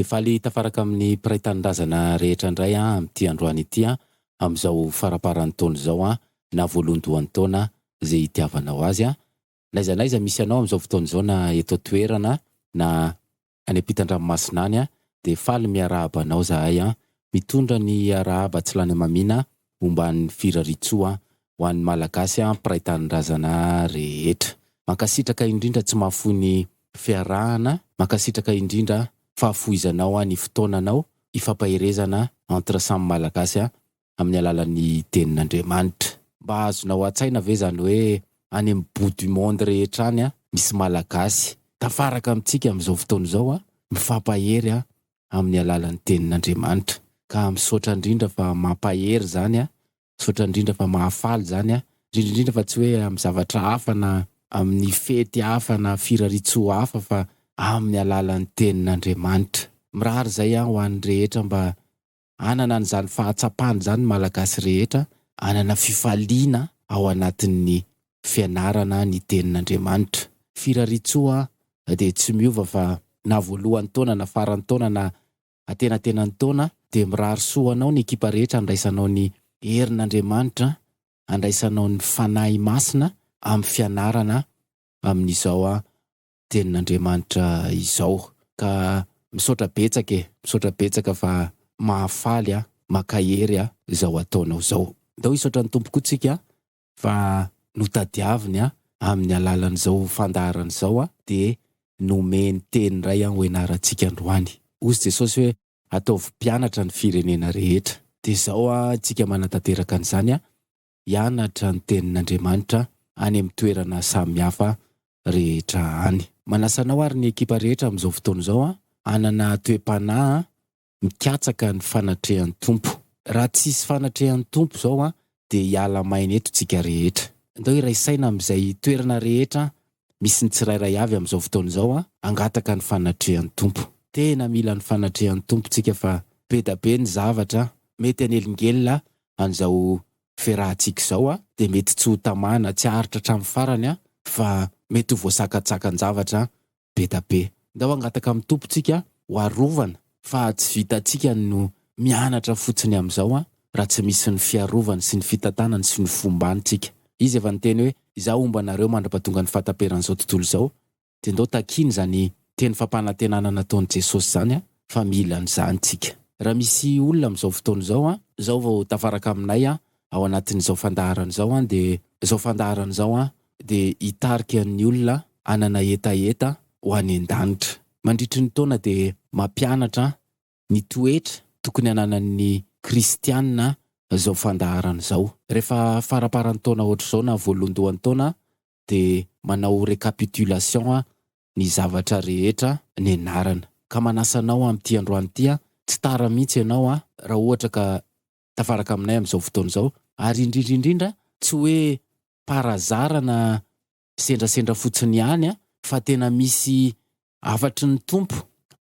Dia faly tafaraka amin'ny mpiray tanindrazana rehetra indray amin'ity androany ity amin'izao faramparan'ny taona izao na voalohandohan'ny taona izay itiavanao azy. N'aiza n'aiza misy anao amin'izao fotoana izao na eto an-toerana na any ampitan-dranomasina any dia faly miarahaba anao zahay mitondra ny arahaba tsy lany hamamiana momban'ny firariantsoa ho an'ny Malagasy mpiray tanindrazana rehetra. Mankasitraka indrindra tsy mahafoy ny fiarahana, mankasitraka indrindra fahafoizanao ny fotoananao hifampaherezana entre samy Malagasy amin'ny alalan'ny tenin'Andriamanitra. Mba azonao an-tsaina ve izany hoe any amin'ny bout du monde rehetra any misy Malagasy tafaraka amintsika amin'izao fotoana izao mifampahery amin'ny alalan'ny tenin'Andriamanitra. Ka misaotra indrindra fa mampahery izany, misaotra indrindra fa mahafaly izany, indrindra indrindra fa tsy hoe amin'ny zavatra hafa na amin'ny fety hafa na firariantsoa hafa fa amin'ny alalan'ny tenin'Andriamanitra. Mirary izay aho ho an'ny rehetra mba Hanana an'izany fahatsapana izany ny Malagasy rehetra, hanana fifaliana ao anatin'ny fianarana ny Tenin'Andriamanitra. Firariantsoa dia tsy miova fa na voalohan'ny taona na faran'ny taona na antenatenan'ny taona dia mirary soa anao ny ekipa rehetra handraisanao ny herin'Andriamanitra, handraisanao ny Fanahy Masina amin'ny fianarana amin'izao tenin'Andriamanitra izao ka misaotra betsaka e, misaotra betsaka fa mahafaly a, makahery a izao ataonao izao. Ndao hisaotra ny Tompo koa tsika fa notadiaviny a amin'ny alalan'izao fandaharana izao a dia nomeny teny indray a ho ianarantsika androany. Hozy Jesosy hoe ataovy mpianatra ny firenena rehetra. Dia izao a tsika manatanteraka an'izany a, hianatra ny tenin'Andriamanitra any amin'ny toerana samihafa rehetra any. Manasa anao ary ny ekipa rehetra amin'izao fotoana izao hanana toe-panahy mikatsaka ny fanatrehan'ny Tompo. Raha tsisy fanatrehan'ny Tompo izao dia hiala maina eto tsika rehetra. Ndao hiray saina amin'izay toerana rehetra misy ny tsirairay avy amin'izao fotoana izao hangataka ny fanatrehan'ny Tompo. Tena mila ny fanatrehan'ny Tompo tsika fa be da be ny zavatra mety hanelingelina an'izao fiarahantsika izao dia mety tsy ho tamana, tsy haharitra hatramin'ny farany fa mety ho voasakantsakan-javatra be da be. Ndao hangataka amin'ny Tompo tsika ho arovana fa tsy vitantsika no mianatra fotsiny amin'izao raha tsy misy ny fiarovany sy ny fitantanany sy ny fombany tsika. Izy efa niteny hoe izaho homba anareo mandra-pahatonga ny fahataperan'izao tontolo izao Dia ndao takiana izany teny fampanantenana nataon'i Jesosy izany fa mila an'izany tsika. Raha misy olona amin'izao fotoana izao, izao vao tafaraka aminay ao anatin'izao fandaharana izao dia izao fandaharana izao dia hitarika ny olona hanana hetaheta ho any an-danitra. Mandritry ny taona dia mampianatra ny toetra tokony hananan'ny kristiana izao fandaharana izao. Rehefa faramparan'ny taona ohatr'izao na voalohandohan'ny taona dia manao recapitulation ny zavatra rehetra nianarana. Ka manasa anao amin'ity androany ity aho, tsy tara mihitsy ianao raha ohatra ka tafaraka aminay amin'izao fotoana izao, ary indrindra indrindra tsy hoe par hasard na sendrasendra fotsiny ihany fa tena misy hafatry ny Tompo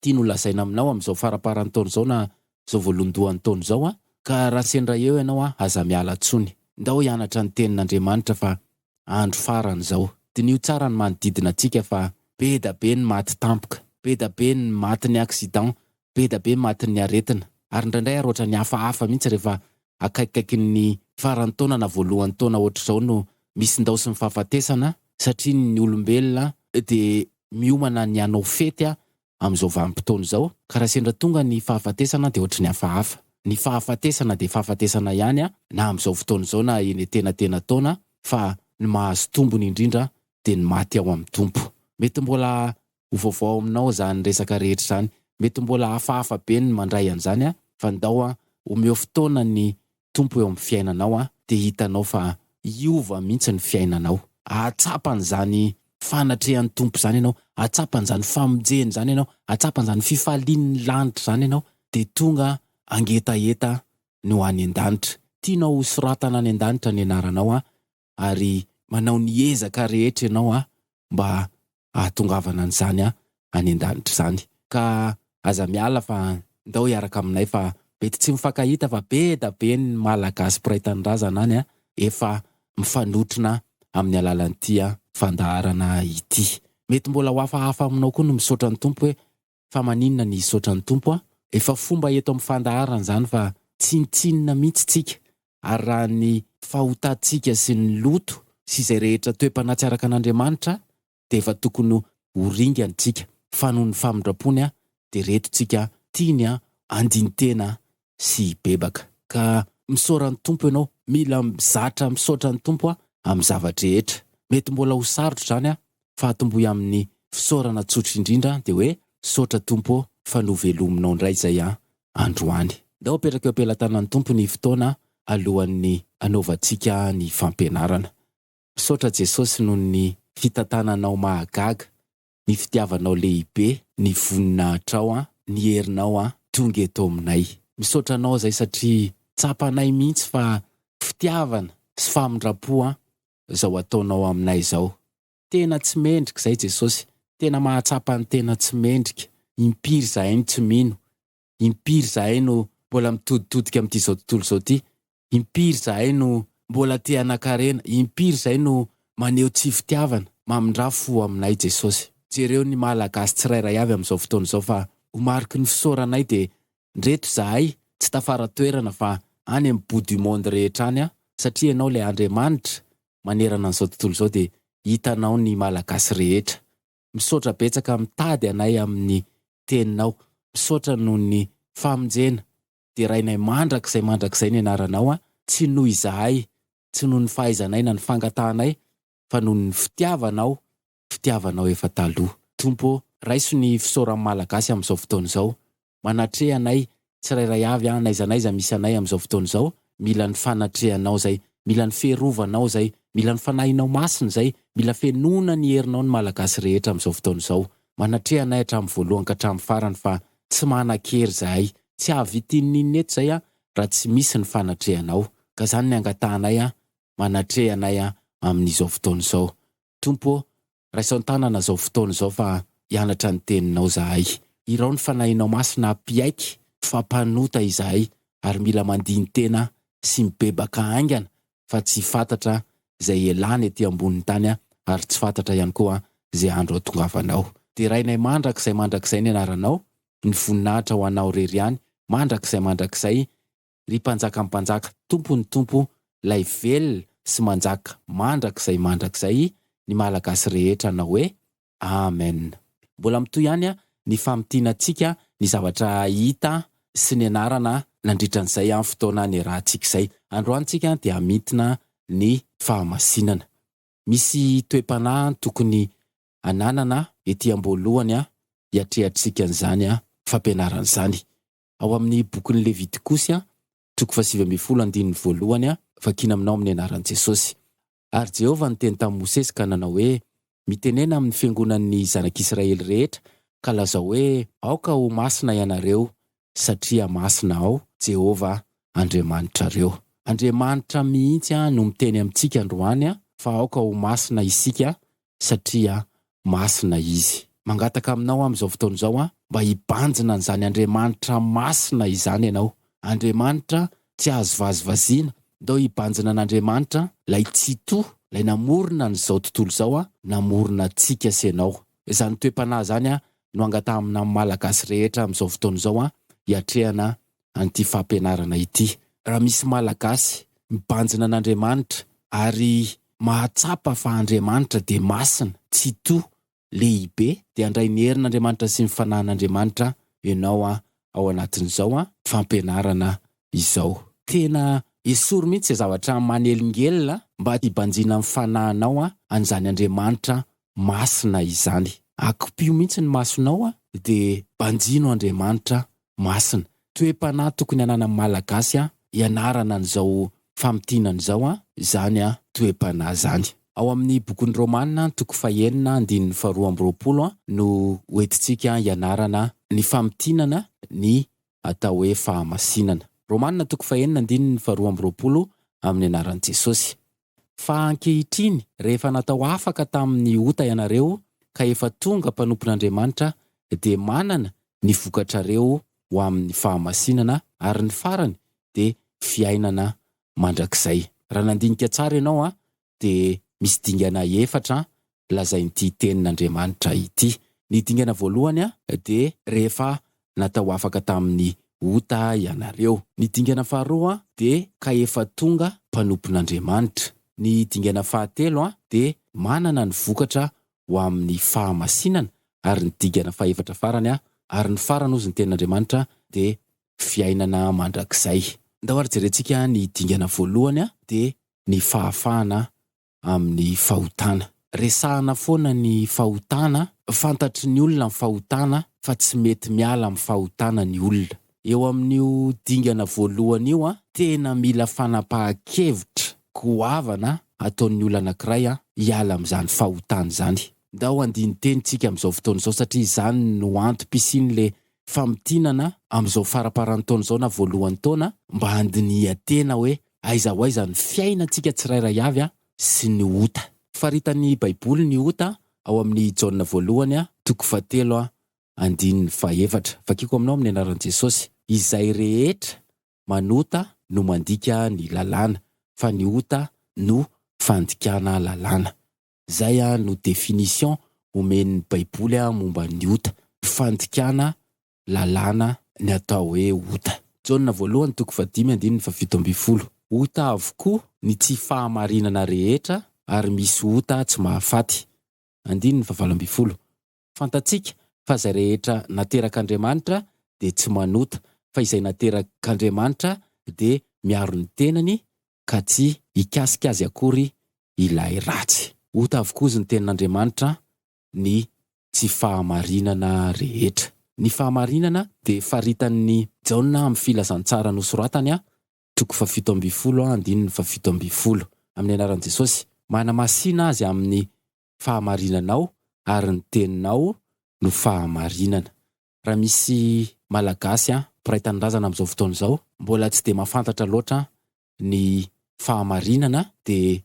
tiany ho lazaina aminao amin'izao faramparan'ny taona izao na izao voalohandohan'ny taona izao ka raha sendra eo ianao aza miala intsony. Ndao hianatra ny tenin'Andriamanitra fa andro farany izao. Diniho tsara ny manodidina antsika fa be da be ny maty tampoka, be da be ny matin'ny accident, be da be matin'ny aretina ary indraindray ary ohatran'ny hafahafa mihitsy rehefa akaikikaikin'ny faran'ny taona na voalohan'ny taona ohatr'izao no misy ndaosin'ny fahafatesana satria ny olombelona dia miomana ny hanao fety amin'izao vanim-potoana izao ka raha sendra tonga ny fahafatesana dia ohatry ny hafahafa. Ny fahafatesana dia fahafatesana ihany na amin'izao fotoana izao na eny antenantenan-taona fa ny mahazo tombony indrindra dia ny maty ao amin'ny Tompo. Mety mbola ho vaovao aminao izany resaka rehetra izany. Mety mbola hafahafa be ny mandray an'izany fa ndao an, omeo fotoana ny Tompo eo amin'ny fiainanao an, dia hitanao fa hiova mihitsy ny fiainanao. Hahatsapa an'izany fanatrehan'ny Tompo izany ianao, hahatsapa an'izany famonjena izany ianao, hahatsapa an'izany fifalian'ny lanitra izany ianao, dia tonga hangetaheta ny ho any an-danitra. Tianao hosoratana any an-danitra ny anaranao an, ary manao ny ezaka rehetra ianao an mba hahatongavana an'izany any an-danitra izany. Ka aza miala fa ndao hiaraka aminay fa mety tsy mifankahita fa be da be ny Malagasy mpiray tanindrazana any efa mifanotrona amin'ny alalan'ity fandaharana ity. Mety mbola ho hafahafa aminao koa ny misaotra ny Tompo hoe. Fa maninona ny hisaotra ny Tompo a? Efa fomba eto amin'ny fandaharana izany fa tsinontsinona mihitsy tsika ary raha ny fahotantsika sy ny loto sy izay rehetra toe-panahy tsy araka an'Andriamanitra dia efa tokony ho ringana tsika fa noho ny famindrampony dia reto tsika tiany handini-tena sy hibebaka. Ka misaora ny Tompo ianao, mila mizatra misaotra ny Tompo amin'ny zava-drehetra. Mety mbola ho sarotra izany fa atombohy amin'ny fisaorana tsotra indrindra dia hoe saotra Tompo ô fa novelominao indray izay androany. Ndao apetraka eo am-pelatanan'ny Tompo ny fotoana alohan'ny hanaovantsika ny fampianarana. Misaotra Jesosy noho ny fitantananao mahagaga, ny fitiavanao lehibe, ny voninahitrao an, ny herinao an, tonga eto aminay. Misaotra anao izay satria tsapanay mihitsy fa fitiavana sy famindram-po an, izao ataonao aminay izao. Tena tsy mendrika izay Jesosy, tena mahatsapa ny tena tsy mendrika, impiry izahay no tsy mino, impiry izahay no mbola mitoditodika amin'ity izao tontolo izao ity, Impiry izahay no mbola te hanankarena, impiry izay no maneho tsy fitiavana, mamindrà fo aminay Jesosy. Jereo ny Malagasy tsirairay avy amin'izao fotoana izao fa ho mariky ny fisaoranay dia ndreto izahay tsy tafara toerana fa any amin'ny bout du monde rehetra any satria ianao ilay Andriamanitra manerana an'izao tontolo izao dia hitanao ny Malagasy rehetra. Misaotra betsaka mitady anay amin'ny teninao. Misaotra noho ny famonjena Derainay mandrakizay mandrakizay ny anaranao a, tsy noho izahay, tsy noho ny fahaizanay na ny fangatahanay fa noho ny fitiavanao, fitiavanao efa taloha. Tompo ô, raiso ny fisaoran'ny Malagasy amin'izao fotoana izao. Manatreha anay tsirairay avy an, n'aiza n'aiza misy anay amin'izao fotoana izao, mila ny fanatrehanao izay, mila ny fiarovanao izay, mila ny Fanahinao Masina izay, mila fenoina ny herinao ny Malagasy rehetra amin'izao fotoana izao. Manatreha anay hatramin'ny voalohany ka hatramin'ny farany fa tsy manan-kery izahay. Tsy hahavita inon'inona eto izay raha tsy misy ny fanatrehanao. Ka izany ny angatahanay manatreha anay amin'izao fotoana izao. Tompo ô, raiso an-tanana izao fotoana izao fa hianatra ny Teninao izahay. Irao ny Fanahinao Masina hampiaiky fa mpanota izahay ary mila mandini-tena sy mibebaka haingana fa tsy fantatra izay hialana ety ambonin'ny tany ary tsy fantatra ihany koa izay andro hahatongavanao. Derainay mandrakizay mandrakizay ny anaranao, ny voninahitra ho anao irery ihany mandrakizay mandrakizay, ry Mpanjakan'ny mpanjaka, Tompon'ny tompo, ilay velona sy manjaka mandrakizay mandrakizay, ny Malagasy rehetra hanao hoe, Amen. Mbola mitohy ihany ny famintinantsika ny zavatra hita sy nianarana nandritra an'izay fotoana niarahantsika izay. Androany tsika dia hamintina ny fahamasinana. Misy toe-panahy tokony hananana ety am-boalohany hiatrehantsika an'izany fampianarana izany. Ao amin'ny bokin'ny Levitikosy, toko faha-19 andininy voalohany, vakiana aminao amin'ny anaran'i Jesosy. Ary Jehovah niteny tamin'i Mosesy ka nanao hoe, Mitenena amin'ny fiangonan'ny zanak'Israely rehetra, ka lazao hoe, 'Aoka ho masina ianareo, satria masina Aho, Jehovah Andriamanitrareo. Andriamanitra mihitsy no miteny amintsika androany fa aoka ho masina isika, satria masina Izy. Mangataka aminao aho amin'izao fotoana izao aho mba hibanjina an'izany Andriamanitra masina izany ianao. Andriamanitra tsy azo vazivaziana. Ndao hibanjina an'Andriamanitra, ilay Tsitoha, ilay namorona an'izao tontolo izao, namorona antsika sy ianao. Izany toe-panahy izany no angatahana amin'ny Malagasy rehetra amin'izao fotoana izao hiatrehana an'ity fampianarana ity. Raha misy Malagasy mibanjina an'Andriamanitra ary mahatsapa fa Andriamanitra dia masina, tsitoha, lehibe, dia handray ny herin'Andriamanitra sy ny fanahin'Andriamanitra ianao ao anatin'izao fampianarana izao. Tena esory mihitsy izay zavatra manelingelina mba hibanjina ny fanahinao an'izany Andriamanitra masina izany. Akipio mihitsy ny masonao dia banjino Andriamanitra masina. Toe-panahy tokony hananan'ny Malagasy hianarana an'izao famintinana izao izany toe-panahy izany. Ao amin'ny bokin'ny Romana toko fahenina andininy faharoa amby roapolo no hoentintsika hianarana ny famintinana ny atao hoe fahamasinana. Romana toko fahenina andininy faharoa amby roapolo amin'ny anaran'i Jesosy. Fa ankehitriny, rehefa natao afaka tamin'ny ota ianareo ka efa tonga mpanompon'Andriamanitra, dia manana ny vokatrareo ho amin'ny fahamasinana, ary ny farany dia fiainana mandrakizay. Raha nandinika tsara ianao, dia misy dingana efatra lazain'ity Tenin'Andriamanitra ity. Ny dingana voalohany dia rehefa natao afaka tamin'ny ota ianareo. Ny dingana faharoa dia ka efa tonga mpanompon'Andriamanitra. Ny dingana fahatelo dia manana ny vokatra ho amin'ny fahamasinana ary ny dingana fahefatra farany ary ny farany hozy ny tenin'Andriamanitra dia fiainana mandrakizay. Ndao ary jerentsika ny dingana voalohany dia ny fahafahana amin'ny fahotana. Resahana foana ny fahotana, fantatry ny olona ny fahotana fa tsy mety miala amin'ny fahotana ny olona. Eo amin'io dingana voalohany io, tena mila fanapahan-kevitra goavana ataon'ny olona anankiray hiala amin'izany fahotana izany. Ndao handini-teny tsika amin'izao fotoana izao satria izany no antom-pisian'ilay famintinana amin'izao faramparan'ny taona izao na voalohan'ny taona mba handinihan-tena hoe aiza ho aiza ny fiainantsika tsirairay avy sy ny ota. Faritan'ny Baiboly ny ota ao amin'ny Jaona voalohany toko fahatelo andininy fahefatra. Vakiko aminao amin'ny anaran'i Jesosy. Izay rehetra manota no mandika ny lalàna, fa ny ota no fandikana lalàna. Zay no définition omen'ny baiboly momba ny ota. Fandikana lalàna ny atao hoe ota. Jaona voalohany toko fahadimy andininy fahafito ambin'ny folo. Ota avokoa ny tsy fahamarinana rehetra ary misy ota tsy mahafaty. Andininy fahavalo ambin'ny folo. Fantatsika fa izay rehetra naterak'Andriamanitra dia tsy manota, fa izay naterak'Andriamanitra dia miaro ny tenany ka tsy hikasika azy akory ilay ratsy. Ota avokoa izy ny tenin'Andriamanitra ny tsy fahamarinana rehetra. Ny fahamarinana dia faritan'i Jaona amin'ny filazantsara nosoratany, toko fahafito ambin'ny folo andininy fahafito ambin'ny folo. Amin'ny anaran'i Jesosy, manamasina azy amin'ny fahamarinanao ary ny teninao no fahamarinana. Raha misy Malagasy mpiray tanindrazana amin'izao fotoana izao mbola tsy dia mahafantatra loatra ny fahamarinana dia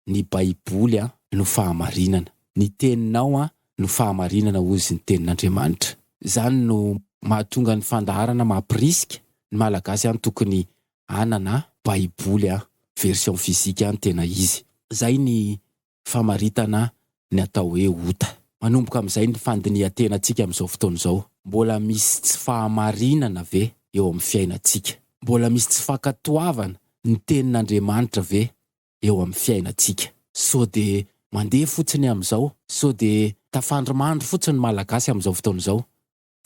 ny baiboly no fahamarinana. Ny teninao no fahamarinana hozy ny tenin'Andriamanitra. Izany no mahatonga ny fandaharana mampirisika ny Malagasy tokony hanana baiboly version physique tena izy. Izay ny famaritana ny atao hoe ota. Manomboka amin'izay ny fandinihan-tenantsika amin'izao fotoana izao. Mbola misy tsy fahamarinana ve eo amin'ny fiainantsika? Mbola misy tsy fankatoavana ny tenin'Andriamanitra ve eo amin'ny fiainantsika? Sao dia mandeha fotsiny amin'izao? Sao dia tafandrimandry fotsiny ny Malagasy amin'izao fotoana izao?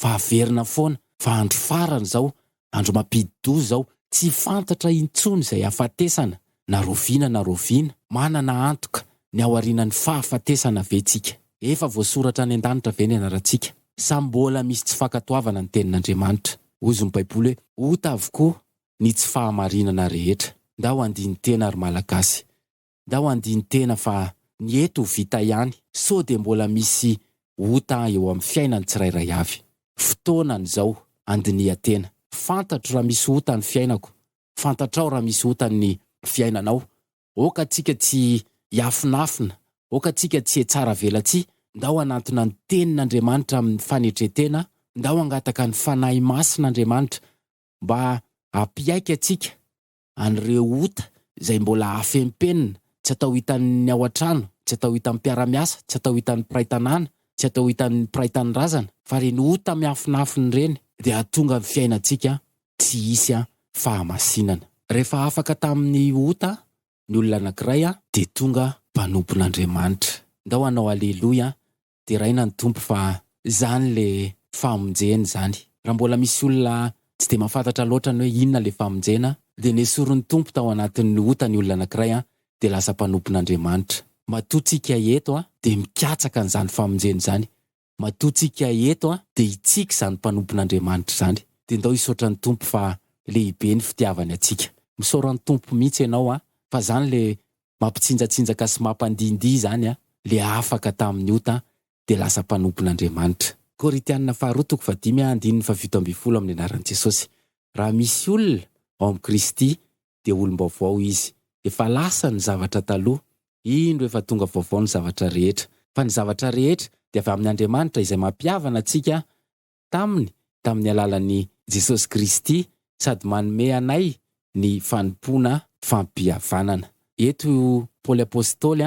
Fa averina foana fa andro farany izao, andro mampidi-doza izao, tsy fantatra intsony izay hafatesana na raoviana na raoviana, manana antoka ny aorianan'ny fahafatesana ve tsika? Efa voasoratra any an-danitra ve ny anarantsika? Sa mbola misy tsy fankatoavana ny tenin'Andriamanitra? Hozy ny Baiboly hoe, ota avokoa ny tsy fahamarinana rehetra. Ndao handini-tena ry Malagasy. Ndao handini-tena fa ny eto ho vita ihany, sao dia mbola misy ota eo amin'ny fiainan'ny tsirairay avy. Fotoanany izao handinihan-tena. Fantatro raha misy ota ny fiainako, fantatrao raha misy ota ny fiainanao. Aoka tsika tsy hiafinafina, aoka tsika tsy hetsara velatsihy, ndao hanantona ny tenin'Andriamanitra amin'ny fanetren-tena, ndao hangataka ny Fanahy Masin'Andriamanitra mba hampiaiky antsika an'ireo ota izay mbola afempenina, tsy atao hitan'ny ao an-trano, tsy atao hitan'ny mpiara-miasa, tsy atao hitan'ny mpiray tanàna, tsy atao hitan'ny mpiray tanindrazana, fa ireny ota miafinafina ireny dia hahatonga ny fiainantsika tsy hisy fahamasinana. Rehefa afaka tamin'ny ota ny olona anankiray dia tonga mpanompon'Andriamanitra. Ndao hanao Aleloia Deraina ny Tompo fa zany le famonjena izany. Raha mbola misy olona tsy dia mahafantatra loatra ny hoe inona le famonjena dia nesorin'ny Tompo tao anatin'ny ota ny olona anankiray an dia lasa mpanompon'Andriamanitra. Matoa tsika eto an dia mikatsaka an'izany famonjena izany. Matoa tsika eto an dia hitsiky izany mpanompon'Andriamanitra izany. Dia ndao hisaotra ny Tompo fa lehibe ny fitiavany antsika. Misaora ny Tompo mihitsy ianao an fa zany le mampitsinjatsinjaka sy mampandindihy izany an, le afaka tamin'ny ota dia lasa mpanompon'Andriamanitra. Korintiana faharoa toko fahadimy andininy fahafito ambin'ny folo amin'ny anaran'i Jesosy. Raha misy olona ao amin'i Kristy dia olom-baovao izy, efa lasa ny zavatra taloha, indro efa tonga vaovao ny zavatra rehetra. Fa ny zavatra rehetra dia avy amin' Andriamanitra izay mampihavana antsika taminy tamin'ny alalan'i Jesosy Kristy sady manome anay ny fanompoana fampihavanana. Eto Paoly Apostoly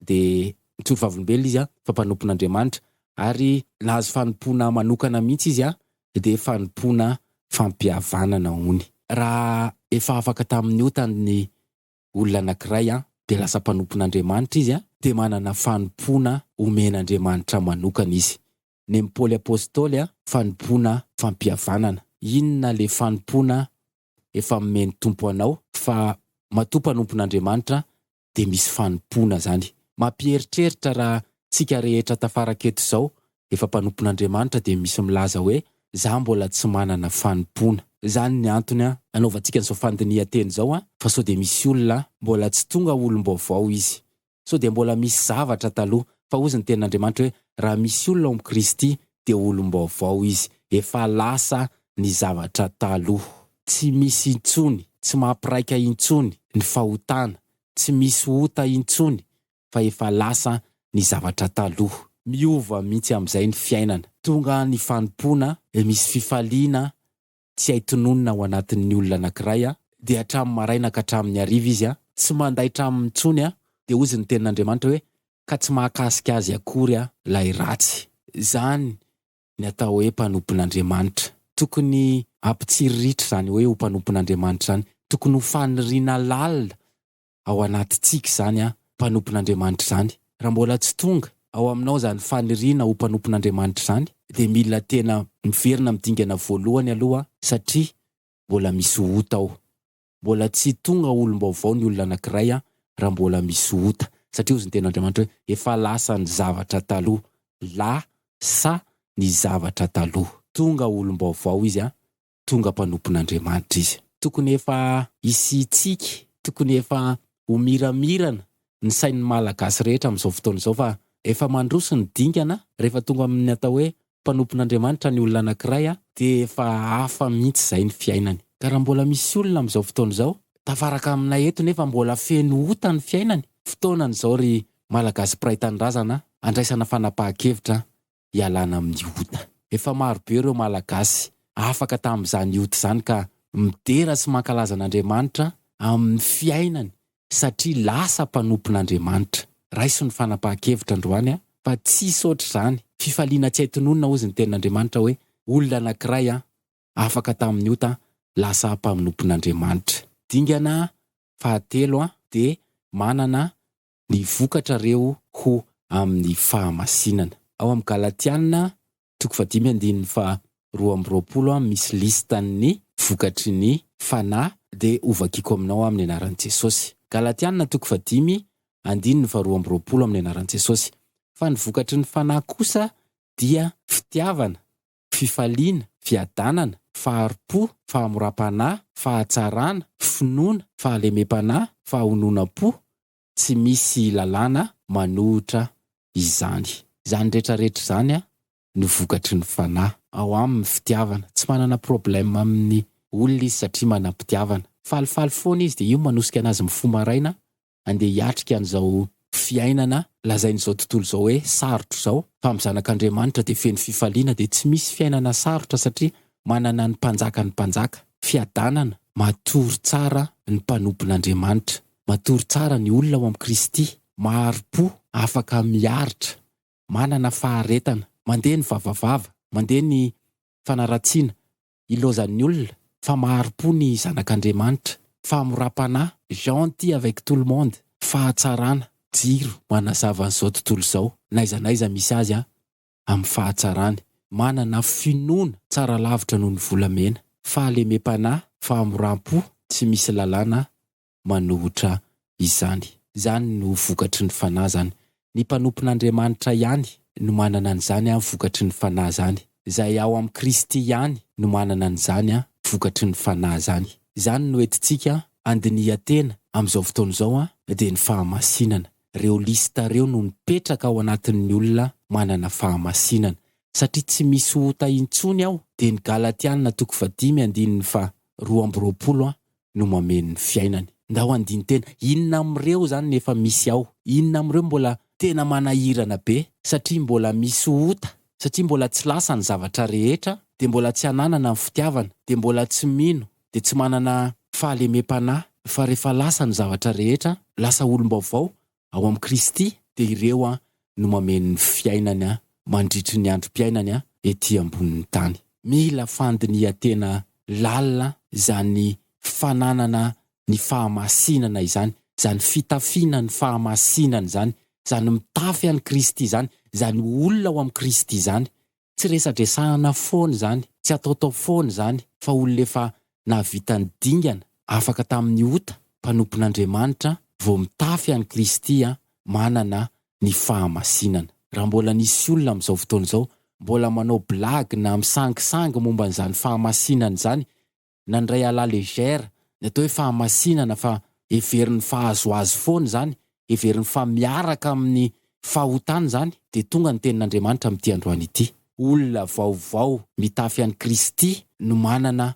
dia mijoro vavolombelona izy fa mpanompon'Andriamanitra. Ary nahazo fanompoana manokana mihitsy izy dia fanompoana fampihavanana hony. Raha efa afaka tamin'ny ota ny olona anankiray dia lasa mpanompon'Andriamanitra izy dia manana fanompoana omen'Andriamanitra manokana izy. Nen'i Paoly Apostoly fanompoana fampihavanana. Inona le fanompoana efa nomen'ny Tompo anao fa matoa mpanompon'Andriamanitra dia misy fanompoana zany. Mampieritreritra raha tsika rehetra tafaraka eto izao efa mpanompon'Andriamanitra dia misy milaza hoe za mbola tsy manana fanompoana. Zany ny antony anaovantsika an'izao fandinihan-teny izao fa sao dia misy olona mbola tsy tonga olom-baovao izy. Sao dia mbola misy zavatra taloha. Fa hozy ny tenin'Andriamanitra hoe raha misy olona ao amin'i Kristy dia olom-baovao izy. Efa lasa ny zavatra taloha. Tsy misy intsony, tsy mampiraika intsony ny fahotana, tsy misy ota intsony fa efa lasa ny zavatra taloha. Miova mihitsy amin'izay ny fiainana. Tonga ny fanompoana, misy fifaliana tsy hay tononina ao anatin'ny olona anankiray dia hatramin'ny maraina ka hatramin'ny hariva izy tsy mandaitra aminy intsony dia hozy ny tenin'Andriamanitra hoe ka tsy mahakasika azy akory ilay ratsy. Izany ny atao hoe mpanompon'Andriamanitra. Tokony hampitsiriritra izany hoe ho mpanompon'Andriamanitra izany. Tokony ho faniriana lalina ao anatintsika izany mpanompon'Andriamanitra izany. Raha mbola tsy tonga ao aminao izany faniriana ho mpanompon'Andriamanitra izany dia mila tena miverina amin'ny dingana voalohany aloha satria mbola misy ota ao. Mbola tsy tonga olom-baovao ny olona anankiray raha mbola misy ota. Satria hozy ny tenin'Andriamanitra hoe efa lasa ny zavatra taloha. La sa ny zavatra taloha. Tonga olom-baovao izy tonga mpanompon'Andriamanitra izy. Tokony efa hisy tsiky, tokony efa ho miramirana ny sain'ny Malagasy rehetra amin'izao fotoana izao fa efa mandroso ny dingana, rehefa tonga amin'ny atao hoe mpanompon'Andriamanitra ny olona anankiray dia efa hafa mihitsy izay ny fiainany. Ka raha mbola misy olona amin'izao fotoana izao tafaraka aminay eto nefa mbola feno ota ny fiainany, fotoanany izao ry Malagasy mpiray tanindrazana andraisana fanapahan-kevitra hialana amin'ny ota. Efa maro be ireo Malagasy afaka tamin'izany ota izany ka midera sy mankalaza an'Andriamanitra amin'ny fiainany satria lasa mpanompon'Andriamanitra. Raiso ny fanapahan-kevitra androany fa tsisy ohatr'izany. Fifaliana tsy hay tononina hozy ny tenin'Andriamanitra hoe olona anankiray afaka tamin'ny ota lasa mpanompon'Andriamanitra. Dingana fahatelo dia manana ny vokatrareo ho amin'ny fahamasinana. Ao amin'ny Galatiana toko fahadimy andininy faha 22 misy listan'ny vokatry ny Fanahy dia hovakiako aminao amin'ny anaran'i Jesosy. Galatiana toko fahadimy andininy faha 22 amin'ny anaran'i Jesosy. Fa ny vokatry ny Fanahy kosa dia fitiavana, fifaliana, fiadanana, fahari-po, fahamoram-panahy, fahatsarana, finoana, fahalemem-panahy, fahononam-po, tsy misy lalàna manohitra izany. Izany rehetra rehetra izany no vokatry ny fanahy. Ao aminy ny fitiavana. Tsy manana problème amin'ny olona izy satria manam-pitiavana. Falifaly foana izy dia io manosika anazy mifoha maraina andeha hiatrika an'izao fiainana lazain'izao tontolo izao hoe sarotra izao. Fa amin'ny zanak'Andriamanitra dia feno fifaliana dia tsy misy fiainana sarotra satria manana ny mpanjakan'ny mpanjaka. Fiadanana, matory tsara ny mpanompon'Andriamanitra. Matory tsara ny olona ao amin'i Kristy, mahari-po, afaka miaritra, manana faharetana. Mandeha ny vavavava, mandeha ny fanaratsiana, ilaozan'ny olona, fa mahari-po ny zanak'Andriamanitra. Fahamoram-panahy, gentil avec tout le monde, fahatsarana, jiro manazava an'izao tontolo izao, n'aiza n'aiza misy azy amin'ny fahatsarany, manana finoana tsara lavitra noho ny volamena, fahalemem-panahy, fahamoram-po, tsy misy lalàna manohitra izany. Izany no vokatry ny Fanahy izany. Ny mpanompon'Andriamanitra ihany no manana an'izany vokatry ny Fanahy izany. Izay ao amin'i Kristy ihany no manana an'izany vokatry ny Fanahy izany. Izany no entintsika handinihan-tena amin'izao fotoana izao dia ny fahamasinana. Ireo lista ireo no mipetraka ao anatin'ny olona manana fahamasinana. Satria tsy misy ota intsony ao dia ny Galatiana toko fahadimy andininy faha 22 no mameno ny fiainany. Ndao handini-tena, inona amin'ireo izany no efa misy ao? Inona amin'ireo mbola tena manahirana be satria mbola misy ota, satria mbola tsy lasa ny zavatra rehetra, dia mbola tsy ananana ny fitiavana, dia mbola tsy mino, dia tsy manana fahalemem-panahy, fa rehefa lasa ny zavatra rehetra, lasa olom-baovao ao amin'i Kristy, dia ireo no mameno ny fiainany. mandritry ny androm-piainany ety ambonin'ny tany. Mila fandinihan-tena lalina izany fananana ny fahamasinana izany, izany fitafiana ny fahamasinana izany, izany mitafy an'i Kristy izany, izany olona ao amin'i Kristy izany. Tsy resadresahana foana izany, tsy ataotao foana izany, fa olona efa nahavita ny dingana, afaka tamin'ny ota, mpanompon'Andriamanitra, vao mitafy an'i Kristy, manana ny fahamasinana. Raha mbola nisy olona amin'izao fotoana izao, mbola manao blague na misangisangy momba an'izany fahamasinana izany, nandray à la légère ny atao hoe fahamasinana fa heveriny fa azoazo foana izany, heveriny fa miaraka amin'ny fahotana izany, dia tonga ny tenin'Andriamanitra amin'ity androany ity. Olona vaovao mitafy an'i Kristy no manana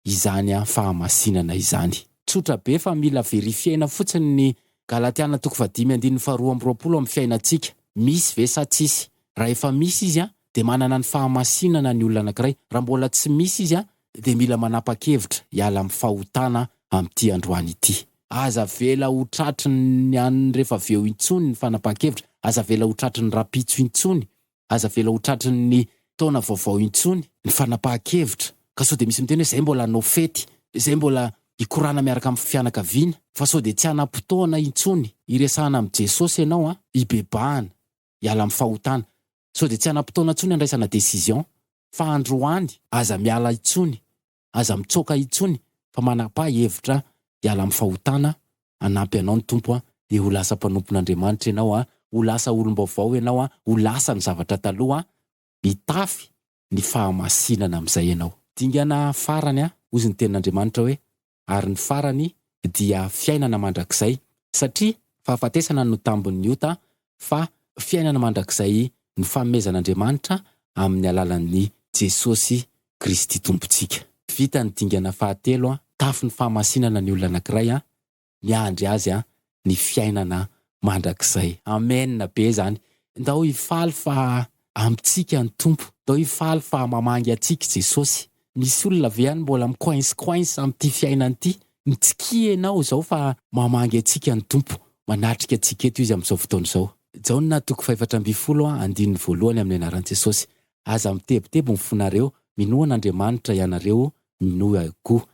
izany fahamasinana izany. Tsotra be fa mila verifier-na fotsiny ny Galatiana toko fahadimy andininy faharoa amby roapolo amin'ny fiainantsika. Misy ve sa tsisy? Raha efa misy izy dia manana ny fahamasinana ny olona anankiray, raha mbola tsy misy izy dia mila manapa-kevitra hiala amin'ny fahotana amin'ity androany ity. Aza avela ho tratry ny an'ny rehefa avy eo intsony ny fanapahan-kevitra, aza avela ho tratry ny rahampitso intsony, aza avela ho tratry ny taona vaovao intsony ny fanapahan-kevitra. Ka sao dia misy miteny hoe izay mbola hanao fety, izay mbola hikorana miaraka amin'ny fianakaviana, fa sao dia tsy hanam-potoana intsony hiresahana amin'i Jesosy ianao an, hibebahana, hiala amin'ny fahotana. Sao dia tsy hanam-potoana intsony handraisana décision fa androany aza miala intsony, aza mitsoaka intsony fa manapaha hevitra hiala amin'ny fahotana, hanampy anao ny Tompo dia ho lasa mpanompon'Andriamanitra ianao, ho lasa olom-baovao ianao, ho lasa ny zavatra taloha, hitafy ny fahamasinana amin'izay ianao. Dingana farany, hozy ny tenin'Andriamanitra hoe, ary ny farany dia fiainana mandrakizay, satria fahafatesana no tambin'ny ota, fa fiainana mandrakizay no fanomezan'Andriamanitra amin'ny alalan'i Jesosy Kristy Tompontsika. Vita ny dingana fahatelo, tafy ny fahamasinana ny olona anankiray, miandry azy ny fiainana mandrakizay. Amen be zany. Ndao hifaly fa amintsika ny Tompo. Ndao hifaly fa mamangy antsika Jesosy. Misy olona ve any mbola mi coince coince amin'ity fiainana ity? Mitsikia ianao izao fa mamangy antsika ny Tompo. Manatrika antsika eto Izy amin'izao fotoana izao. Jaona toko fahefatra ambin'ny folo andininy voalohany amin'ny anaran'i Jesosy. Aza mitebiteby ny fonareo, minoa an'Andriamanitra ianareo, minoa ahy koa.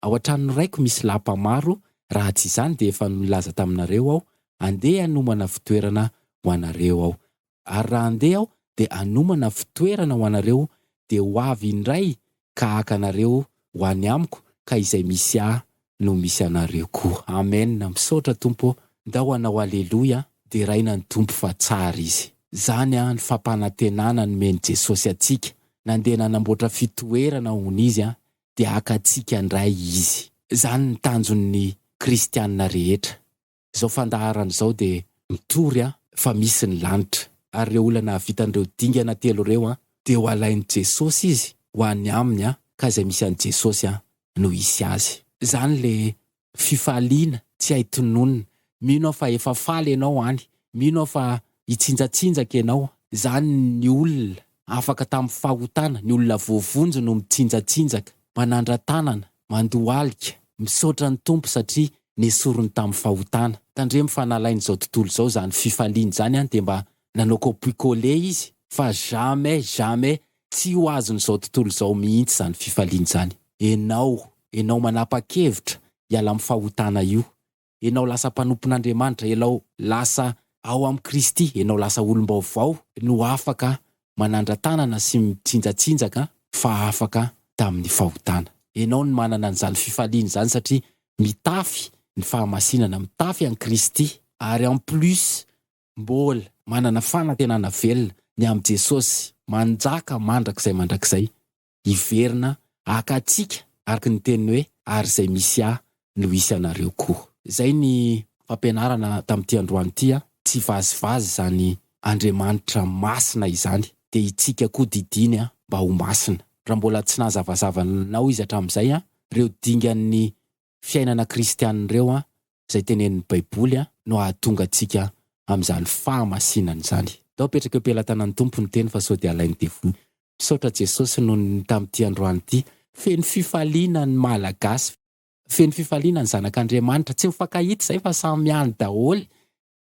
Ao an-tranon'ny Raiko misy lapa maro, raha tsy izany dia efa nilaza taminareo Aho, andeha hanomana fitoerana ho anareo Aho. Ary raha handeha Aho, dia hanomana fitoerana ho anareo, dia ho avy indray ka haka anareo ho any Amiko, ka izay misy Ahy no misy anareo koa. Amen! Misaotra Tompo ô! Ndao hanao Aleloia, deraina ny Tompo fa tsara Izy. Zany an, ny fampanantenana nomen'i Jesosy antsika, nandeha nanamboatra fitoerana hono Izy an, dia haka antsika indray Izy. Izany ny tanjon'ny kristiana rehetra. Izao fandaharana izao dia mitory an fa misy ny lanitra. Ary ireo olona nahavita an'ireo dingana telo ireo an dia ho alain'i Jesosy izy ho any aminy an ka izay misy an'i Jesosy an no hisy azy. Izany le fifaliana tsy hay tononina. Mino aho fa efa faly ianao any. Mino aho fa hitsinjatsinjaka ianao. Izany ny olona afaka tamin'ny fahotana, ny olona voavonjy no mitsinjatsinjaka, manandra-tanana, mandohalika, misaotra ny Tompo satria nesoriny tamin'ny fahotana. Tandremo fa nalain'izao tontolo izao izany fifaliana izany an, dia mba nanao copie-coller izy fa jamais, jamais tsy ho azon'izao tontolo izao mihitsy izany fifaliana izany. Enao, enao manapa-kevitra hiala amin'ny fahotana io, enao lasa mpanompon'Andriamanitra, elao lasa ao amin'i Kristy, enao lasa olom-baovao no afaka manandra-tanana sy mitsinjatsinjaka fa afaka tamin'ny fahotana. Enao no manana an'izany fifaliana izany satria mitafy ny fahamasinana, mitafy an'i Kristy ary en plus mbola manana fanantenana velona ny amin'i Jesosy manjaka mandrakizay mandrakizay hiverina haka antsika araka ny teniny hoe ary izay misy ahy no hisy anareo koa. Izay ny fampianarana tamin'ity androany ity a, tsy vazivazy izany Andriamanitra masina izany dia itsika koa didiany a mba ho masina. Raha mbola tsy nahazavazava anao izy hatramin'izay a, ireo dingan'ny fiainana kristianina ireo a, izay tenenin'ny baiboly a, no hahatonga antsika amin'izany fahamasinana izany. Ndao apetraka eo am-pelatanan'ny Tompo ny teny fa sao dia alain'ny devoly. Misaotra Jesosy noho ny tamin'ity androany ity. Feno fifaliana ny Malagasy. Feno fifaliana ny zanak'Andriamanitra. Tsy mifankahita izay fa samy any daholo.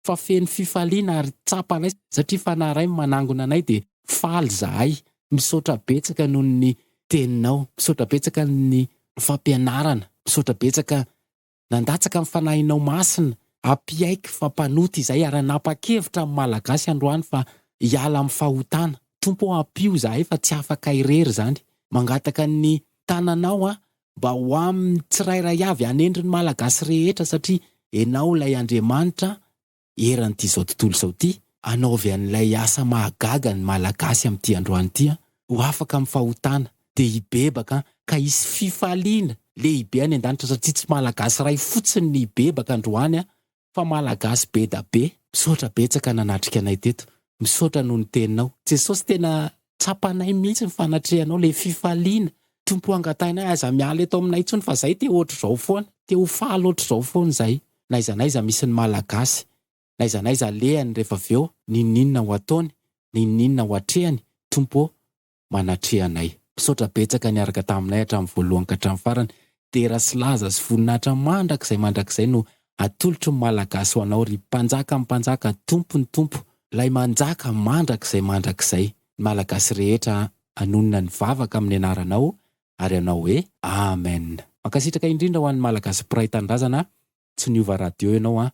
Fa feno fifaliana ary tsapanay satria Fanahy Ray manangona anay dia Faly zahay. Misaotra betsaka noho ny teninao. Misaotra betsaka ny fampianarana. Misaotra betsaka nandatsaka ny fanahinao masina hampiaiky fa mpanota izahay ary hanapa-kevitra amin'ny Malagasy androany fa hiala amin'ny fahotana. Tompo ô ampio izahay fa tsy afaka irery izany. Mangataka ny tananao aho mba ho amin'ny tsirairay avy hanendry ny Malagasy rehetra satria Ianao ilay Andriamanitra eran'ity izao tontolo izao ity, anaovy an'ilay asa mahagaga ny Malagasy amin'ity androany ity an, ho afaka amin'ny fahotana, dia hibebaka an, ka hisy fifaliana lehibe any an-danitra satria tsy Malagasy iray fotsiny ny hibebaka androany an, fa Malagasy be da be. Misaotra betsaka nanatrika anay teto, misaotra noho ny teninao. Jesosy tena tsapanay mihitsy ny fanatrehanao, le fifaliana. Tompo angatahinay aza miala eto aminay intsony fa zay te ohatr'izao foana, te ho faly ohatr'izao foana zay. N'aiza n'aiza misy ny Malagasy, n'aiza n'aiza alehany rehefa avy eo, n'inon'inona ho ataony, n'inon'inona ho atrehany, Tompo ô, manatreha anay. Misaotra betsaka niaraka taminay hatramin'ny voalohany ka hatramin'ny farany. Dera sy laza sy voninahitra mandrakizay mandrakizay no atolotry ny Malagasy ho anao ry Mpanjakan'ny mpanjaka, Tompon'ny tompo, ilay manjaka mandrakizay mandrakizay. Ny Malagasy rehetra hanonona ny vavaka amin'ny anaranao ary hanao hoe Amen. Mankasitraka indrindra ho an'ny Malagasy mpiray tanindrazana, tsy niova radio ianao an,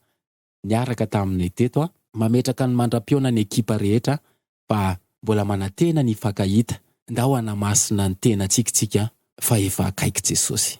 niaraka taminay teto an. Mametraka ny mandra-pihaona ny ekipa rehetra fa mbola manantena ny hifankahita, ndao hanamasina ny tenantsika tsika fa efa akaiky Jesosy.